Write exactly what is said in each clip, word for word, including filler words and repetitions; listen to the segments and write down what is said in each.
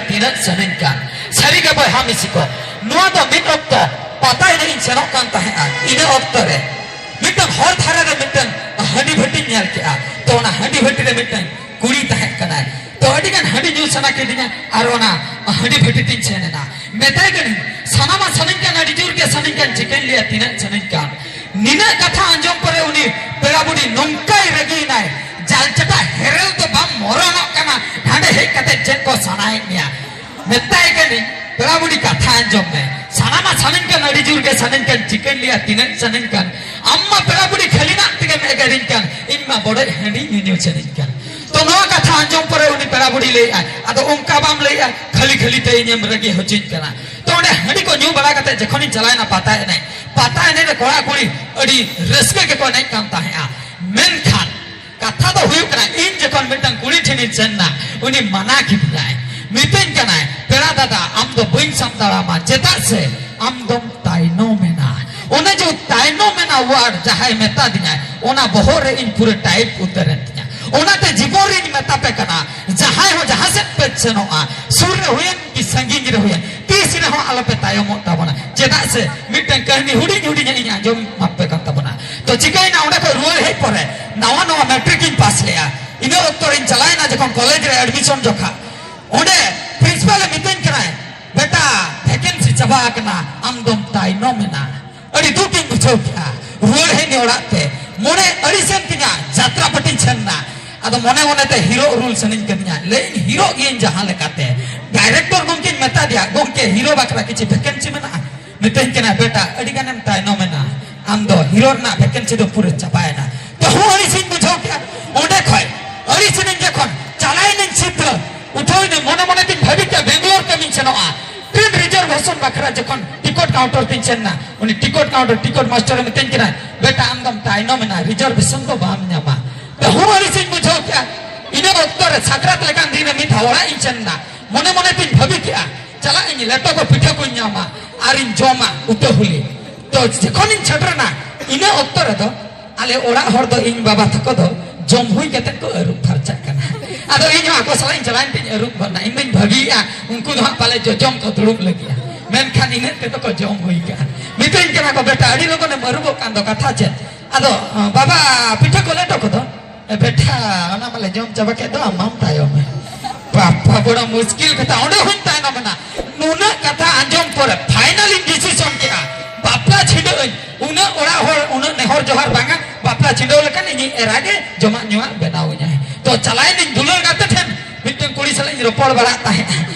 ᱛᱤᱱᱟᱹᱜ ᱥᱟᱺᱜᱤᱧ ᱠᱟᱱ᱾ ᱥᱟᱹᱨᱤᱜᱮ ᱵᱚᱭᱦᱟ ᱢᱤᱥᱤ ᱠᱚ, ᱱᱚᱣᱟ ᱫᱚ ᱢᱤᱫ ᱚᱠᱛᱚ ᱯᱟᱛᱟ ᱮᱱᱮᱡ ᱤᱧ ᱥᱮᱱᱚᱜ ᱠᱟᱱ ᱛᱟᱦᱮᱸᱜᱼᱟ᱾ ᱤᱱᱟᱹ ᱚᱠᱛᱚ ᱨᱮ ᱢᱤᱫᱴᱟᱝ ᱦᱚᱨ ᱫᱷᱟᱨᱮ ᱨᱮ ᱢᱤᱫᱴᱟᱝ ᱦᱟᱺᱰᱤ ᱵᱷᱟᱹᱴᱤᱧ ᱧᱮᱞ ᱠᱮᱜᱼᱟ᱾ ᱛᱚ, ᱚᱱᱟ ᱦᱟᱺᱰᱤ ᱵᱷᱟᱹᱴᱤ ᱨᱮ ᱢᱤᱫᱴᱟᱝ ᱠᱩᱲᱤ ᱛᱟᱦᱮᱸ ᱠᱟᱱᱟᱭ᱾ ᱛᱚ, ᱟᱹᱰᱤ ᱜᱟᱱ ᱦᱟᱺᱰᱤ ᱧᱩ ᱥᱟᱱᱟ ᱠᱤᱫᱤᱧᱟ ᱟᱨ ᱚᱱᱟ ᱦᱟᱺᱰᱤ ᱵᱷᱟᱹᱴᱤ ᱛᱤᱧ ᱥᱮᱱ ᱮᱱᱟ᱾ ᱢᱮᱛᱟᱭ ᱠᱟᱹᱱᱟᱹᱧ, "ᱥᱟᱱᱟᱢᱟ ᱥᱟᱱᱟᱧ ᱠᱟᱱ, ᱟᱹᱰᱤ ᱡᱳᱨ ᱜᱮ ᱥᱟᱱᱟᱧ ᱠᱟᱱ, ᱪᱤᱠᱟᱹᱧ ᱞᱟᱹᱭᱟ ᱛᱤᱱᱟᱹᱜ ᱥᱟᱱᱟᱧ ᱠᱟᱱ?" ᱱᱤᱱᱟᱹᱜ ᱠᱟᱛᱷᱟ ᱟᱸᱡᱚᱢ ᱯᱚᱨᱮ ᱩᱱᱤ ᱯᱮᱲᱟ ᱵᱩᱰᱷᱤ ᱱᱚᱝᱠᱟᱭ ᱨᱟᱹᱜᱤᱭᱮᱱᱟᱭ, "ᱡᱟᱞ ᱪᱟᱴᱟ ᱦᱮᱨᱮᱞ ᱫᱚ ᱵᱟᱢ ᱢᱚᱨᱚᱱᱚᱜ ᱠᱟᱱᱟ, ᱦᱟᱸᱰᱮ ᱦᱮᱡ ᱠᱟᱛᱮ ᱪᱮᱫ ᱠᱚ ᱥᱟᱱᱟᱭᱮᱫ ᱢᱮᱭᱟ?" ᱢᱮᱛᱟᱭ ᱠᱟᱹᱱᱟᱹᱧ, "ᱯᱮᱲᱟ ᱵᱩᱰᱷᱤ, ᱠᱟᱛᱷᱟ ᱟᱸᱡᱚᱢ ᱢᱮ, ᱥᱟᱱᱟᱢᱟ ᱥᱟᱱᱟᱧ ᱠᱟᱱ, ᱟᱹᱰᱤ ᱡᱳᱨ ᱜᱮ ᱥᱟᱱᱟᱧ ᱠᱟᱱ, ᱪᱤᱠᱟᱹᱧ ᱞᱟᱹᱭᱟ ᱛᱤᱱᱟᱹᱜ ᱥᱟᱱᱟᱧ ᱠᱟᱱ? ᱟᱢ ᱢᱟ ᱯᱮᱲᱟ ᱵᱩᱰᱷᱤ ᱠᱷᱟᱹᱞᱤ ᱫᱟᱜ ᱛᱮᱜᱮᱢ ᱮᱜᱮᱨᱤᱧ ᱠᱟᱱ, ᱤᱧ ᱢᱟ ᱵᱚᱰᱚᱡ ᱦᱟᱺᱰᱤ ᱧᱩᱧᱩ ᱥᱟᱱᱟᱧ ᱠᱟᱱ᱾" ᱛᱚ, ᱱᱚᱣᱟ ᱠᱟᱛᱷᱟ ᱟᱸᱡᱚᱢ ᱯᱚᱨᱮ ᱩᱱᱤ ᱯᱮᱲᱟ ᱵᱩᱰᱷᱤ ᱞᱟᱹᱭᱮᱫᱼᱟᱭ, "ᱟᱫᱚ ᱚᱱᱠᱟ ᱵᱟᱢ ᱞᱟᱹᱭᱮᱫᱼᱟ, ᱠᱷᱟᱹᱞᱤ ᱠᱷᱟᱹᱞᱤ ᱛᱮ ᱤᱧᱮᱢ ᱨᱟᱹᱜᱤ ᱦᱚᱪᱚᱧ ᱠᱟᱱᱟ?" ᱛᱚ, ᱚᱸᱰᱮ ᱦᱟᱺᱰᱤ ᱠᱚ ᱧᱩ ᱵᱟᱲᱟ ᱠᱟᱛᱮ ᱡᱚᱠᱷᱚᱱᱤᱧ ᱪᱟᱞᱟᱣᱮᱱᱟ ᱯᱟᱛᱟ ᱮᱱᱮᱡ, ᱯᱟᱛᱟ ᱮᱱᱮᱡ ᱨᱮ ᱠᱚᱲᱟ ᱠᱩᱲᱤ ᱟᱹᱰᱤ ᱨᱟᱹᱥᱠᱟᱹ ᱜᱮᱠᱚ ᱮᱱᱮᱡ ᱠᱟᱱ ᱛᱟᱦᱮᱸᱜᱼᱟ᱾ ᱢᱮᱱᱠᱷᱟᱱ ᱠᱟᱛᱷᱟ ᱫᱚ ᱦᱩᱭᱩᱜ ᱠᱟᱱᱟ, ᱤᱧ ᱡᱚᱠᱷᱚᱱ ᱢᱤᱫᱴᱟᱝ ᱠᱩᱲᱤ ᱴᱷᱮᱱᱤᱧ ᱥᱮᱱ ᱮᱱᱟ, ᱩᱱᱤ ᱢᱟᱱᱟ ᱠᱤᱫᱤᱧᱟᱭ, ᱢᱤᱛᱟᱹᱧ ᱠᱟᱱᱟᱭ, "ᱯᱮᱲᱟ ᱫᱟᱫᱟ, ᱟᱢ ᱫᱚ ᱵᱟᱹᱧ ᱥᱟᱵ ᱫᱟᱲᱮᱭᱟᱢᱟ, ᱪᱮᱫᱟᱜ ᱥᱮ ᱟᱢ ᱫᱚᱢ ᱛᱟᱭᱱᱚᱢ ᱮᱱᱟ᱾" ᱚᱱᱮ ᱡᱮ ᱛᱟᱭᱱᱚᱢ ᱮᱱᱟ word ᱡᱟᱦᱟᱸᱭ ᱢᱮᱛᱟ ᱫᱤᱧᱟᱭ, ᱚᱱᱟ ᱵᱚᱦᱚᱜ ᱨᱮ ᱤᱧ ᱯᱩᱨᱟᱹ type ᱩᱛᱟᱹᱨᱮᱱ ᱛᱤᱧᱟ᱾ ᱚᱱᱟᱛᱮ ᱡᱤᱵᱚᱱ ᱨᱤᱧ ᱢᱮᱛᱟ ᱯᱮ ᱠᱟᱱᱟ, ᱡᱟᱦᱟᱸᱭ ᱦᱚᱸ ᱡᱟᱦᱟᱸ ᱥᱮᱫ ᱯᱮ ᱥᱮᱱᱚᱜᱼᱟ, ᱥᱩᱨ ᱨᱮ ᱦᱩᱭᱮᱱ ᱠᱤ ᱥᱟᱺᱜᱤᱧ ᱨᱮ ᱦᱩᱭᱮᱱ, ᱛᱤᱥ ᱨᱮᱦᱚᱸ ᱟᱞᱚᱯᱮ ᱛᱟᱭᱚᱢᱚᱜ ᱛᱟᱵᱚᱱᱟ᱾ ᱪᱮᱫᱟᱜ ᱥᱮ ᱢᱤᱫᱴᱟᱝ ᱠᱟᱹᱦᱱᱤ ᱦᱩᱰᱤᱧ ᱦᱩᱰᱤᱧ ᱤᱧ ᱟᱸᱡᱚᱢ ᱟᱯᱮ ᱠᱟᱱ ᱛᱟᱵᱚᱱᱟ᱾ ᱛᱚ, ᱪᱤᱠᱟᱹᱭᱮᱱᱟ, ᱚᱸᱰᱮ ᱠᱷᱚᱱ ᱨᱩᱣᱟᱹᱲ ᱦᱮᱡ ᱯᱚᱨᱮ ᱱᱟᱣᱟ ᱱᱟᱣᱟ ᱢᱮᱴᱨᱤᱠ ᱤᱧ ᱯᱟᱥ ᱞᱮᱜᱼᱟ᱾ ᱤᱱᱟᱹ ᱚᱠᱛᱚ ᱨᱤᱧ ᱪᱟᱞᱟᱣᱮᱱᱟ ᱡᱚᱠᱷᱚᱱ ᱠᱚᱞᱮᱡᱽ ᱨᱮ admission ᱡᱚᱠᱷᱟ, ᱚᱸᱰᱮ principal ᱮ ᱢᱤᱛᱟᱹᱧ ᱠᱟᱱᱟᱭ, "ᱵᱮᱴᱟ, vacancy ᱪᱟᱵᱟ ᱟᱠᱟᱱᱟ, ᱟᱢ ᱫᱚᱢ ᱛᱟᱭᱱᱚᱢ ᱮᱱᱟ᱾" ᱟᱹᱰᱤ ᱫᱩᱠ ᱤᱧ ᱵᱩᱡᱷᱟᱹᱣ ᱠᱮᱜᱼᱟ᱾ ᱨᱩᱣᱟᱹᱲ ᱦᱮᱡ ᱤᱧ ᱚᱲᱟᱜ ᱛᱮ ᱢᱚᱱᱮ ᱟᱹᱲᱤᱥᱮᱱ ᱛᱤᱧᱟ, ᱡᱟᱛᱨᱟ ᱯᱟᱹᱴᱤᱧ ᱥᱮᱱ ᱮᱱᱟ᱾ ᱟᱫᱚ ᱢᱚᱱᱮ ᱢᱚᱱᱮ ᱛᱮ hero role ᱥᱮᱱᱤᱧ ᱠᱟᱹᱢᱤᱭᱟ᱾ ᱞᱟᱹᱭᱟᱹᱧ, "ᱦᱤᱨᱳᱜ ᱜᱤᱭᱟᱹᱧ ᱡᱟᱦᱟᱸ ᱞᱮᱠᱟᱛᱮ᱾" Director ᱜᱚᱢᱠᱮᱧ ᱢᱮᱛᱟ ᱫᱮᱭᱟ, "ᱜᱚᱢᱠᱮ, ᱦᱤᱨᱳ ᱵᱟᱠᱷᱨᱟ ᱠᱤᱪᱷᱩ vacancy ᱢᱮᱱᱟᱜᱼᱟ?" ᱢᱤᱛᱟᱹᱧ ᱠᱟᱱᱟ, "ᱵᱮᱴᱟ, ᱟᱹᱰᱤ ᱜᱟᱱᱮᱢ ᱛᱟᱭᱱᱚᱢ ᱮᱱᱟ, ᱟᱢ ᱫᱚ ᱦᱤᱨᱳ ᱨᱮᱱᱟᱜ vacancy ᱫᱚ ᱯᱩᱨᱟᱹ ᱪᱟᱵᱟᱭᱮᱱᱟ᱾" ᱛᱚ, ᱦᱚᱸ ᱟᱹᱲᱤᱥᱤᱧ ᱵᱩᱡᱷᱟᱹᱣ ᱠᱮᱜᱼᱟ᱾ ᱚᱸᱰᱮ ᱠᱷᱚᱡ ᱟᱹᱲᱤᱥᱤᱱᱟᱹᱧ ᱡᱚᱠᱷᱚᱱ ᱪᱟᱞᱟᱣᱮᱱᱟᱹᱧ ᱥᱤᱫᱷᱟᱹ, ᱩᱴᱷᱟᱹᱣᱮᱱᱟᱹᱧ, ᱢᱚᱱᱮ ᱢᱚᱱᱮ ᱛᱤᱧ ᱵᱷᱟᱹᱵᱤ ᱠᱮᱜᱼᱟ, ᱵᱮᱝᱜᱟᱞᱳᱨ ᱠᱟᱹᱢᱤᱧ ᱥᱮᱱᱚᱜᱼᱟ᱾ ᱴᱨᱮᱱ reservation ᱵᱟᱠᱷᱨᱟ ᱡᱚᱠᱷᱚᱱ ticket counter ᱛᱤᱧ ᱥᱮᱱ ᱮᱱᱟ, ᱩᱱᱤ ticket counter ticket master ᱮ ᱢᱤᱛᱟᱹᱧ ᱠᱟᱱᱟ, "ᱵᱮᱴᱟ, ᱟᱢ ᱫᱚᱢ ᱛᱟᱭᱱᱚᱢ ᱮᱱᱟ, reservation ᱫᱚ ᱵᱟᱢ ᱧᱟᱢᱟ᱾" ᱛᱚ, ᱦᱚᱸ ᱟᱹᱲᱤᱥᱤᱧ ᱵᱩᱡᱷᱟᱹᱣ ᱠᱮᱜᱼᱟ᱾ ᱤᱱᱟᱹ ᱚᱠᱛᱚ ᱨᱮ ᱥᱟᱠᱨᱟᱛ ᱞᱮᱠᱟᱱ ᱫᱤᱱ ᱨᱮ ᱢᱤᱫ ᱫᱷᱟᱣ ᱚᱲᱟᱜ ᱤᱧ ᱥᱮᱱ ᱮᱱᱟ᱾ ᱢᱚᱱᱮ ᱢᱚᱱᱮ ᱛᱤᱧ ᱵᱷᱟᱹᱵᱤ ᱠᱮᱜᱼᱟ, ᱪᱟᱞᱟᱜ ᱤᱧ, ᱞᱮᱴᱚ ᱠᱚ ᱯᱤᱴᱷᱟᱹ ᱠᱚᱧ ᱧᱟᱢᱟ ᱟᱨᱤᱧ ᱡᱚᱢᱟ ᱩᱛᱟᱹ ᱦᱩᱞᱤ᱾ ᱛᱚ, ᱡᱚᱠᱷᱚᱱᱤᱧ ᱥᱮᱴᱮᱨᱮᱱᱟ, ᱤᱱᱟᱹ ᱚᱠᱛᱚ ᱨᱮᱫᱚ ᱟᱞᱮ ᱚᱲᱟᱜ ᱦᱚᱲ ᱫᱚ, ᱤᱧ ᱵᱟᱵᱟ ᱛᱟᱠᱚ ᱫᱚ ᱡᱚᱢ ᱦᱩᱭ ᱠᱟᱛᱮ ᱠᱚ ᱟᱹᱨᱩᱵ ᱯᱷᱟᱨᱪᱟᱜ ᱠᱟᱱᱟ᱾ ᱟᱫᱚ ᱤᱧ ᱦᱚᱸ ᱟᱠᱚ ᱥᱟᱞᱟᱜ ᱤᱧ ᱪᱟᱞᱟᱣᱮᱱ ᱛᱤᱧ ᱟᱹᱨᱩᱵ ᱜᱚᱫ ᱱᱟ᱾ ᱤᱧ ᱫᱚᱧ ᱵᱷᱟᱹᱜᱤᱭᱮᱜᱼᱟ, ᱩᱱᱠᱩ ᱫᱚ ᱦᱟᱸᱜ ᱯᱟᱞᱮ ᱡᱚᱡᱚᱢ ᱠᱚ ᱫᱩᱲᱩᱵ ᱞᱟᱹᱜᱤᱫᱼᱟ᱾ ᱢᱮᱱᱠᱷᱟᱱ ᱤᱱᱟᱹᱜ ᱛᱮᱫᱚ ᱠᱚ ᱡᱚᱢ ᱦᱩᱭ ᱠᱟᱜᱼᱟ᱾ ᱢᱤᱛᱟᱹᱧ ᱠᱟᱱᱟ ᱠᱚ, "ᱵᱮᱴᱟ, ᱟᱹᱰᱤ ᱞᱚᱜᱚᱱᱮᱢ ᱟᱹᱨᱩᱵᱚᱜ ᱠᱟᱱ ᱫᱚ, ᱠᱟᱛᱷᱟ ᱪᱮᱫ?" ᱟᱫᱚ, "ᱵᱟᱵᱟ, ᱯᱤᱴᱷᱟᱹ ᱠᱚ ᱞᱮᱴᱚ ᱠᱚᱫᱚ?" "ᱮ ᱵᱮᱴᱟ, ᱚᱱᱟ ᱢᱟᱞᱮ ᱡᱚᱢ ᱪᱟᱵᱟ ᱠᱮᱫ ᱫᱚ, ᱟᱢ ᱢᱟᱢ ᱛᱟᱭᱚᱢ ᱮᱱ᱾" ᱵᱟᱯᱟ, ᱵᱚᱲᱚ ᱢᱩᱥᱠᱤᱞ ᱠᱟᱛᱷᱟ, ᱚᱸᱰᱮ ᱦᱚᱸᱧ ᱛᱟᱭᱱᱚᱢ ᱮᱱᱟ᱾ ᱱᱩᱱᱟᱹᱜ ᱠᱟᱛᱷᱟ ᱟᱸᱡᱚᱢ ᱯᱚᱨᱮ finally ᱤᱧ decision ᱠᱮᱜᱼᱟ, ᱵᱟᱯᱞᱟ ᱪᱷᱤᱰᱟᱹᱜ ᱟᱹᱧ᱾ ᱩᱱᱟᱹᱜ ᱚᱲᱟᱜ ᱦᱚᱲ, ᱩᱱᱟᱹᱜ ᱱᱮᱦᱚᱨ ᱡᱚᱦᱟᱨ ᱵᱟᱝᱟ, ᱵᱟᱯᱞᱟ ᱪᱷᱤᱰᱟᱹᱣ ᱞᱮᱠᱷᱟᱱ ᱤᱧᱤᱡ ᱮᱨᱟ ᱜᱮ ᱡᱚᱢᱟᱜ ᱧᱩᱣᱟᱜ ᱵᱮᱱᱟᱣ ᱟᱹᱧᱟᱭ᱾ ᱛᱚ ᱪᱟᱞᱟᱣᱮᱱᱟᱹᱧ ᱫᱩᱞᱟᱹᱲ ᱜᱟᱛᱮ ᱴᱷᱮᱱ, ᱢᱤᱫᱴᱮᱱ ᱠᱩᱲᱤ ᱥᱟᱞᱟᱜ ᱤᱧ ᱨᱚᱯᱚᱲ ᱵᱟᱲᱟᱜ ᱛᱟᱦᱮᱸᱫ᱾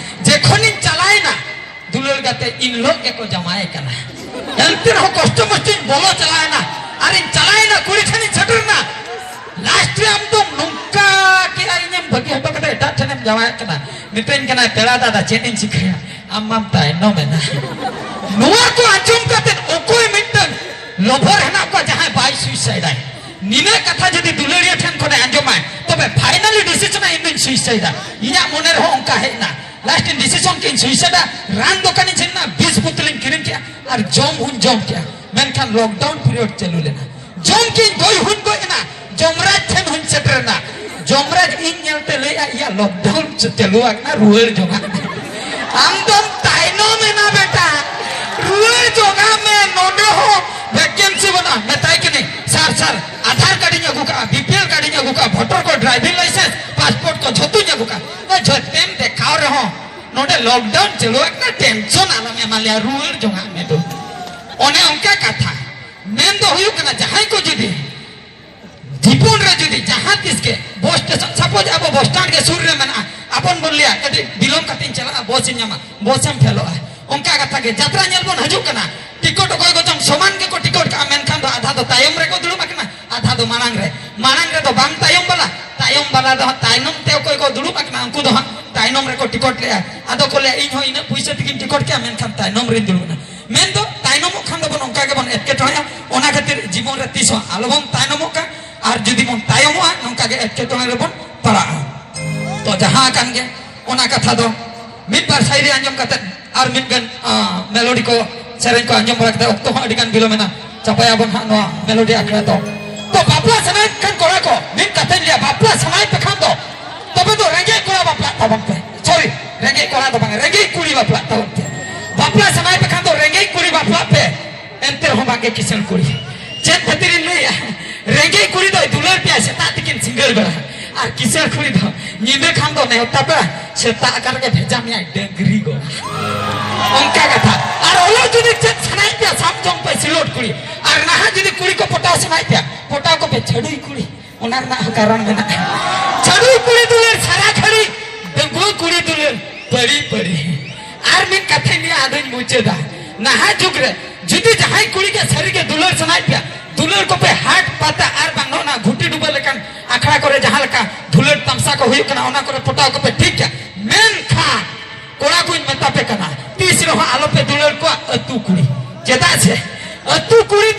ᱡᱮᱠᱷᱚᱱᱤᱧ ᱪᱟᱞᱟᱣᱮᱱᱟ, ᱫᱩᱞᱟᱹᱲ ᱜᱟᱛᱮ ᱤᱱ ᱦᱤᱞᱳᱜ ᱜᱮᱠᱚ ᱡᱟᱶᱟᱭ ᱠᱟᱱᱟ᱾ ᱮᱱᱛᱮ ᱨᱮᱦᱚᱸ ᱠᱚᱥᱴᱚ ᱢᱚᱥᱴᱚᱧ ᱵᱚᱞᱚ ᱪᱟᱞᱟᱣᱮᱱᱟ, ᱟᱨᱤᱧ ᱪᱟᱞᱟᱣᱮᱱᱟ, ᱠᱩᱲᱤ ᱴᱷᱮᱱᱤᱧ ᱥᱮᱴᱮᱨᱱᱟ᱾ Last ᱨᱮ ᱟᱢ ᱫᱚᱢ ᱱᱚᱝᱠᱟ ᱠᱮᱜᱼᱟ, ᱤᱧᱮᱢ ᱵᱟᱹᱜᱤ ᱦᱚᱴᱚ ᱠᱟᱛᱮ ᱮᱴᱟᱜ ᱴᱷᱮᱱᱮᱢ ᱡᱟᱶᱟᱭᱚᱜ ᱠᱟᱱᱟ᱾ ᱢᱤᱛᱟᱹᱧ ᱠᱟᱱᱟᱭ, "ᱯᱮᱲᱟ ᱫᱟᱫᱟ, ᱪᱮᱫ ᱤᱧ ᱪᱤᱠᱟᱹᱭᱟ? ᱟᱢ ᱢᱟᱢ ᱛᱟᱭᱱᱚᱢ ᱮᱱᱟ᱾" ᱱᱚᱣᱟ ᱠᱚ ᱟᱸᱡᱚᱢ ᱠᱟᱛᱮ ᱚᱠᱚᱭ ᱢᱤᱫᱴᱟᱝ lover ᱦᱮᱱᱟᱜ ᱠᱚᱣᱟ ᱡᱟᱦᱟᱸᱭ ᱵᱟᱭ suicide ᱟᱭ? ᱱᱤᱱᱟᱹᱜ ᱠᱟᱛᱷᱟ ᱡᱩᱫᱤ ᱫᱩᱞᱟᱹᱲᱤᱭᱟᱹ ᱴᱷᱮᱱ ᱠᱷᱚᱱᱮ ᱟᱸᱡᱚᱢᱟᱭ, ᱛᱚᱵᱮ finally decision ᱟᱭ, "ᱤᱧ ᱫᱩᱧ suicide ᱟ᱾" ᱤᱧᱟᱹᱜ ᱢᱚᱱᱮ ᱨᱮᱦᱚᱸ ᱚᱱᱠᱟ ᱦᱮᱡ ᱮᱱᱟ᱾ Last ᱤᱧ decision ᱠᱮᱫ ᱤᱧ suicide ᱟ᱾ ᱨᱟᱱ ᱫᱚᱠᱟᱱᱤᱧ ᱥᱮᱱ ᱮᱱᱟ, ᱵᱤᱥ ᱵᱳᱛᱚᱞᱤᱧ ᱠᱤᱨᱤᱧ ᱠᱮᱜᱼᱟ ᱟᱨ ᱡᱚᱢ ᱦᱚᱸᱧ ᱡᱚᱢ ᱠᱮᱜᱼᱟ᱾ ᱢᱮᱱᱠᱷᱟᱱ lockdown period ᱪᱟᱹᱞᱩ ᱞᱮᱱᱟ᱾ ᱡᱚᱢ ᱠᱮᱜ ᱤᱧ, ᱜᱚᱡ ᱦᱚᱸᱧ ᱜᱚᱡ ᱮᱱᱟ᱾ ᱡᱚᱢᱨᱟᱡᱽ ᱴᱷᱮᱱ ᱦᱚᱸᱧ ᱥᱮᱴᱮᱨ ᱮᱱᱟ᱾ ᱡᱚᱢᱨᱟᱡᱽ ᱤᱧ ᱧᱮᱞᱛᱮ ᱞᱟᱹᱭᱮᱜᱼᱟ, "ᱭᱟ, lockdown ᱪᱟᱹᱞᱩ ᱟᱠᱟᱱᱟ, ᱨᱩᱣᱟᱹᱲ ᱡᱚᱝᱟᱜ ᱢᱮ᱾ ᱟᱢ ᱫᱚᱢ ᱛᱟᱭᱱᱚᱢ ᱮᱱᱟ ᱵᱮᱴᱟ, ᱨᱩᱣᱟᱹᱲ ᱡᱚᱝᱟᱜ ᱢᱮ, ᱱᱚᱰᱮ ᱦᱚᱸ vacancy ᱵᱟᱹᱱᱩᱜᱼᱟ᱾" ᱢᱮᱛᱟᱭ ᱠᱟᱹᱱᱟᱹᱧ, "ᱥᱟᱨ, ᱥᱟᱨ, ᱟᱫᱷᱟᱨ ᱠᱟᱨᱰ ᱤᱧ ᱟᱹᱜᱩ ᱠᱟᱜᱼᱟ, BPL ᱠᱟᱨᱰ ᱤᱧ ᱟᱹᱜᱩ ᱠᱟᱜᱼᱟ, voter card, driving licence, passport ᱠᱚ ᱡᱷᱚᱛᱚᱧ ᱟᱹᱜᱩ ᱠᱟᱜᱼᱟ᱾" ᱡᱷᱚᱛᱚᱢ ᱫᱮᱠᱷᱟᱣ ᱨᱮᱦᱚᱸ ᱱᱚᱰᱮ lockdown ᱪᱟᱹᱞᱩ ᱟᱠᱟᱱᱟ, tension ᱟᱞᱚᱢ ᱮᱢᱟ ᱞᱮᱭᱟ, ᱨᱩᱣᱟᱹᱲ ᱡᱚᱝᱟᱜ ᱢᱮ ᱫᱩ᱾ ᱚᱱᱮ ᱚᱱᱠᱟ ᱠᱟᱛᱷᱟ᱾ ᱢᱮᱱ ᱫᱚ ᱦᱩᱭᱩᱜ ᱠᱟᱱᱟ, ᱡᱟᱦᱟᱸᱭ ᱠᱚ ᱡᱩᱫᱤ ᱡᱤᱵᱚᱱ ᱨᱮ ᱡᱩᱫᱤ ᱡᱟᱦᱟᱸ ᱛᱤᱥ ᱜᱮ bus station, suppose ᱟᱵᱚ bus stand ᱜᱮ ᱥᱩᱨ ᱨᱮ ᱢᱮᱱᱟᱜᱼᱟ, ᱟᱵᱚᱱ ᱵᱚᱱ ᱞᱟᱹᱭᱟ, "ᱠᱟᱹᱴᱤᱡ ᱵᱤᱞᱚᱢ ᱠᱟᱛᱮᱧ ᱪᱟᱞᱟᱜᱼᱟ, bus ᱤᱧ ᱧᱟᱢᱟ", bus ᱮᱢ ᱯᱷᱮᱞᱚᱜᱼᱟ᱾ ᱚᱱᱠᱟ ᱠᱟᱛᱷᱟ ᱜᱮ, ᱡᱟᱛᱨᱟ ᱧᱮᱞ ᱵᱚᱱ ᱦᱤᱡᱩᱜ ᱠᱟᱱᱟ, ᱴᱤᱠᱚᱴ ᱚᱠᱚᱭ ᱠᱚᱪᱚᱝ ᱥᱚᱢᱟᱱ ᱜᱮᱠᱚ ᱴᱤᱠᱚᱴ ᱠᱟᱜᱼᱟ, ᱢᱮᱱᱠᱷᱟᱱ ᱫᱚ ᱟᱫᱷᱟ ᱫᱚ ᱛᱟᱭᱚᱢ ᱨᱮᱠᱚ ᱫᱩᱲᱩᱵ ᱟᱠᱟᱱᱟ, ᱟᱫᱷᱟ ᱫᱚ ᱢᱟᱲᱟᱝ ᱨᱮ᱾ ᱢᱟᱲᱟᱝ ᱨᱮᱫᱚ ᱵᱟᱝ ᱛᱟᱭᱚᱢ ᱵᱟᱞᱟ, ᱛᱟᱭᱱᱚᱢ ᱵᱟᱞᱟ ᱫᱚ ᱦᱟᱸᱜ ᱛᱟᱭᱱᱚᱢ ᱛᱮ ᱚᱠᱚᱭ ᱠᱚ ᱫᱩᱲᱩᱵ ᱟᱠᱟᱱᱟ, ᱩᱱᱠᱩ ᱫᱚ ᱦᱟᱸᱜ ᱛᱟᱭᱱᱚᱢ ᱨᱮᱠᱚ ᱴᱤᱠᱚᱴ ᱞᱮᱜᱼᱟ᱾ ᱟᱫᱚ ᱠᱚ ᱞᱟᱹᱭᱟ, "ᱤᱧ ᱦᱚᱸ ᱤᱱᱟᱹᱜ ᱯᱩᱭᱥᱟᱹ ᱛᱮᱜᱤᱧ ᱴᱤᱠᱚᱴ ᱠᱮᱜᱼᱟ, ᱢᱮᱱᱠᱷᱟᱱ ᱛᱟᱭᱱᱚᱢ ᱨᱤᱧ ᱫᱩᱲᱩᱵ ᱮᱱᱟ᱾" ᱢᱮᱱᱫᱚ ᱛᱟᱭᱱᱚᱢᱚᱜ ᱠᱷᱟᱱ ᱫᱚᱵᱚᱱ ᱚᱱᱠᱟ ᱜᱮᱵᱚᱱ ᱮᱴᱠᱮᱴᱚᱬᱮᱜᱼᱟ᱾ ᱚᱱᱟ ᱠᱷᱟᱹᱛᱤᱨ ᱡᱤᱵᱚᱱ ᱨᱮ ᱛᱤᱥ ᱦᱚᱸ ᱟᱞᱚᱵᱚᱱ ᱛᱟᱭᱱᱚᱢᱚᱜ ᱠᱟᱱ, ᱟᱨ ᱡᱩᱫᱤ ᱵᱚᱱ ᱛᱟᱭᱚᱢᱚᱜᱼᱟ, ᱱᱚᱝᱠᱟ ᱜᱮ ᱮᱴᱠᱮᱴᱚᱬᱮ ᱨᱮᱵᱚᱱ ᱯᱟᱲᱟᱜᱼᱟ᱾ ᱛᱚ ᱡᱟᱦᱟᱸ ᱠᱟᱱ ᱜᱮ, ᱚᱱᱟ ᱠᱟᱛᱷᱟ ᱫᱚ ᱢᱤᱫ ᱵᱟᱨ ᱥᱟᱭᱨᱤ ᱟᱸᱡᱚᱢ ᱠᱟᱛᱮ ᱟᱨ ᱢᱤᱫ ᱜᱟᱱ, ᱟᱸ, melody ᱠᱚ, ᱥᱮᱨᱮᱧ ᱠᱚ ᱟᱸᱡᱚᱢ ᱵᱟᱲᱟ ᱠᱟᱛᱮ, ᱚᱠᱛᱚ ᱦᱚᱸ ᱟᱹᱰᱤ ᱜᱟᱱ ᱵᱤᱞᱚᱢ ᱮᱱᱟ, ᱪᱟᱵᱟᱭᱟᱵᱚᱱ ᱦᱟᱸᱜ ᱱᱚᱣᱟ melody ᱟᱠᱷᱲᱟ ᱫᱚ᱾ ᱛᱚ ᱵᱟᱯᱞᱟ ᱥᱟᱱᱟᱭᱮᱫ ᱠᱷᱟᱱ ᱠᱚᱲᱟ ᱠᱚ, ᱢᱤᱫ ᱠᱟᱛᱷᱟᱧ ᱞᱟᱹᱭᱟ, ᱵᱟᱯᱞᱟ ᱥᱟᱱᱟᱭᱮᱫ ᱯᱮ ᱠᱷᱟᱱ ᱫᱚ, ᱛᱚᱵᱮ ᱵᱟᱯᱞᱟᱜ ᱛᱟᱵᱚᱱ ᱯᱮ᱾ ᱵᱟᱯᱞᱟ ᱥᱟᱱᱟᱭᱮᱫ ᱯᱮ ᱠᱷᱟᱱ ᱫᱚ ᱨᱮᱸᱜᱮᱡ ᱠᱩᱲᱤ ᱵᱟᱯᱞᱟᱜ ᱯᱮ᱾ ᱮᱱᱛᱮ ᱨᱮᱦᱚᱸ ᱵᱟᱝᱜᱮ ᱠᱤᱥᱟᱹᱬ ᱠᱩᱲᱤ᱾ ᱪᱮᱫ ᱠᱷᱟᱹᱛᱤᱨᱤᱧ ᱞᱟᱹᱭᱟ? ᱨᱮᱸᱜᱮᱡ ᱠᱩᱲᱤ ᱫᱚᱭ ᱫᱩᱞᱟᱹᱲ ᱯᱮᱭᱟ ᱥᱮᱛᱟᱜ ᱛᱤᱠᱤᱱ ᱥᱤᱸᱜᱟᱹᱲ ᱵᱮᱲᱟ, ᱟᱨ ᱠᱤᱥᱟᱹᱬ ᱠᱩᱲᱤ ᱫᱚ ᱧᱤᱫᱟᱹ ᱠᱷᱟᱱ ᱫᱚ ᱱᱮᱣᱛᱟ ᱯᱮᱲᱟ, ᱥᱮᱛᱟᱜ ᱟᱠᱟᱱ ᱨᱮᱜᱮ ᱵᱷᱮᱡᱟ ᱢᱮᱭᱟᱭ ᱰᱟᱹᱝᱨᱤ ᱜᱚᱲᱟ᱾ ᱚᱱᱠᱟ ᱠᱟᱛᱷᱟ᱾ ᱟᱨ ᱚᱞᱚᱜ ᱡᱩᱫᱤ ᱪᱮᱫ ᱥᱟᱱᱟᱭᱮᱫ ᱯᱮᱭᱟ, ᱥᱟᱵ ᱡᱚᱝ ᱯᱮ ᱥᱤᱞᱚᱴ ᱠᱩᱲᱤ᱾ ᱟᱨ ᱱᱟᱦᱟᱜ ᱡᱩᱫᱤ ᱠᱩᱲᱤ ᱠᱚ ᱯᱚᱴᱟᱣ ᱥᱟᱱᱟᱭᱮᱫ ᱯᱮᱭᱟ, ᱯᱚᱴᱟᱣ ᱠᱚᱯᱮ ᱪᱷᱟᱹᱰᱩᱭ ᱠᱩᱲᱤ᱾ ᱚᱱᱟ ᱨᱮᱱᱟᱜ ᱦᱚᱸ ᱠᱟᱨᱚᱱ ᱢᱮᱱᱟᱜᱼᱟ᱾ ᱪᱷᱟᱹᱰᱩᱭ ᱠᱩᱲᱤ ᱫᱩᱞᱟᱹᱲ ᱥᱟᱨᱟ ᱜᱷᱟᱹᱲᱤ, ᱰᱟᱺᱜᱩᱣᱟᱹ ᱠᱩᱲᱤ ᱫᱩᱞᱟᱹᱲ ᱯᱟᱹᱲᱤ ᱯᱟᱹᱲᱤ᱾ ᱟᱨ ᱢᱤᱫ ᱠᱟᱛᱷᱟᱧ ᱞᱟᱹᱭᱟ, ᱟᱫᱚᱧ ᱢᱩᱪᱟᱹᱫᱟ᱾ ᱱᱟᱦᱟᱜ ᱡᱩᱜᱽ ᱨᱮ ᱡᱩᱫᱤ ᱡᱟᱦᱟᱸᱭ ᱠᱩᱲᱤ ᱜᱮ ᱥᱟᱹᱨᱤ ᱜᱮ ᱫᱩᱞᱟᱹᱲ ᱥᱟᱱᱟᱭᱮᱫ ᱯᱮᱭᱟ, ᱫᱩᱞᱟᱹᱲ ᱠᱚᱯᱮ ᱦᱟᱴ ᱯᱟᱛᱟ ᱟᱨ ᱵᱟᱝ ᱱᱚᱜᱼᱚ ᱱᱟ ᱜᱷᱩᱴᱤ ᱰᱩᱵᱟᱹ ᱞᱮᱠᱟᱱ ᱟᱠᱷᱲᱟ ᱠᱚᱨᱮ ᱡᱟᱦᱟᱸ ᱞᱮᱠᱟ ᱫᱩᱞᱟᱹᱲ ᱛᱟᱢᱥᱟ ᱠᱚ ᱦᱩᱭᱩᱜ ᱠᱟᱱᱟ, ᱚᱱᱟ ᱠᱚᱨᱮ ᱯᱚᱴᱟᱣ ᱠᱚᱯᱮ, ᱴᱷᱤᱠ ᱜᱮᱭᱟ᱾ ᱢᱮᱱᱠᱷᱟᱱ ᱠᱚᱲᱟ ᱠᱚᱧ ᱢᱮᱛᱟ ᱯᱮ ᱠᱟᱱᱟ, ᱛᱤᱥ ᱨᱮᱦᱚᱸ ᱟᱞᱚᱯᱮ ᱫᱩᱞᱟᱹᱲ ᱠᱚᱣᱟ ᱟᱹᱛᱩ ᱠᱩᱲᱤ᱾ ᱪᱮᱫᱟᱜ ᱥᱮ ᱟᱹᱛᱩ ᱠᱩᱲᱤ